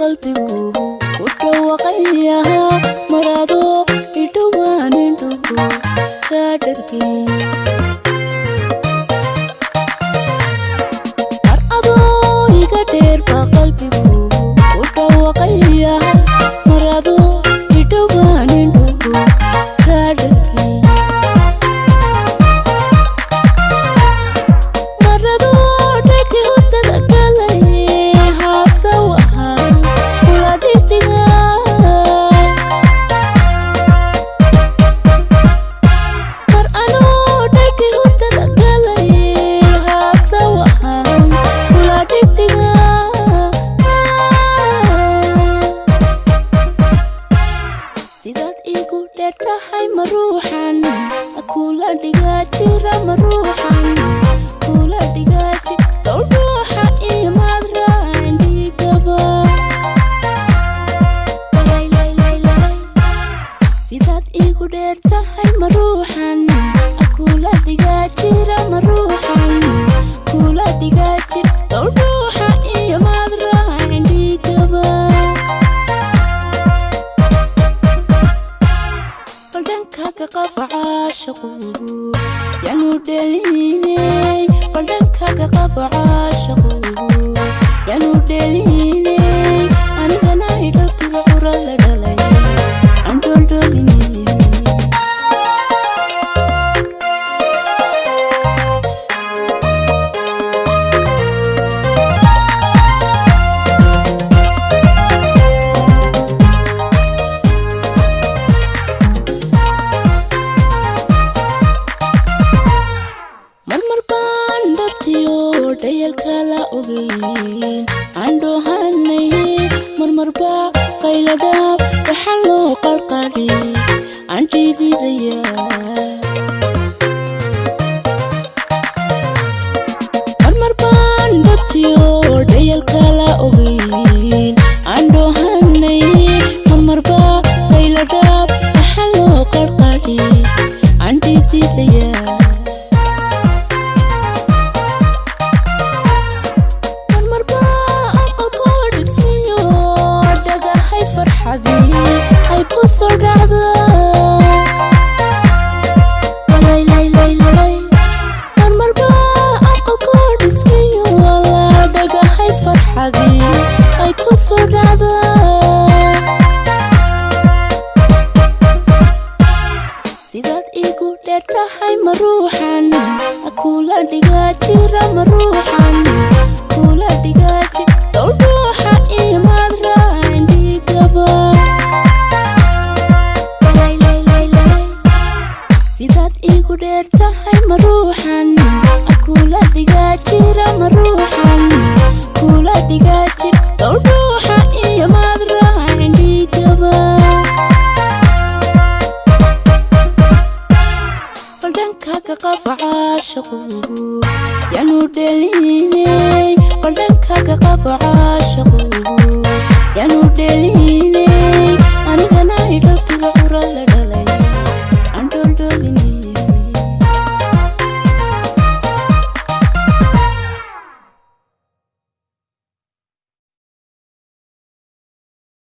Qalbigu ku dhawaqayaha marado idhowaan indhuhu kaa dhargin. Mar adoo iga dheer baa qalbigu ku dhawaqayaha marado idhowaan indhuhu kaa dhargin. Marado dhegti hustada galay haasawaha kula dhigdhiga. Mar anoo dhegti hustada galay haasawaha kula dhigdhiga. Sidaad iigu dheer tahay ma ruuxan kula dhigaa jira, ma ruuxan kula dhigaa jir sow dhuuxa imaad raacin dhiigaba. Sidaad iigu dheer tahay ma ruuxan kula dhigaa jira, ma ruuxan kula dhigaa jir sow dhuuxa imaad raacin dhiigaba. Baldhankaaga qaba caashaqu yaanu dheliney, baldhankaaga qaba caashaqu yaanu dheliney, anigana idhow sida cura la dhalay aan dholdholiney. Marmar baan dhabtiyo dhayalka la ogeyn andhohanay, marmarba qayladhaab dhaxan loo qarqadhi aan dhiididaya. Marmar baan dhabtiyo dhayalka la ogeyn andhohanay, marmarba qayladhaab dhaxan loo qarqadhi aan dhiididaya. Marmarba aqalkoo dhismiyo dhagahay farxadii ay ku soo dhacda. Marmarba aqalkoo dhismiyo wala dhagahay farxadii ay ku soo dhacda. Sidaad iigu dheer tahay ma ruuxan kula dhigaa jira, ma ruuxan kula dhigaa jir sow dhuuxa imaad raacin dhiigaba. Sidaad iigu dheer tahay ma ruuxan kula dhigaa jira, ma ruuxan kula dhigaa jir sow dhuuxa imaad raacin dhiigaba. Baldhankaaga qaba caashaqu yaanu dheliney, baldhankaaga qaba caashaqu yaanu dheliney.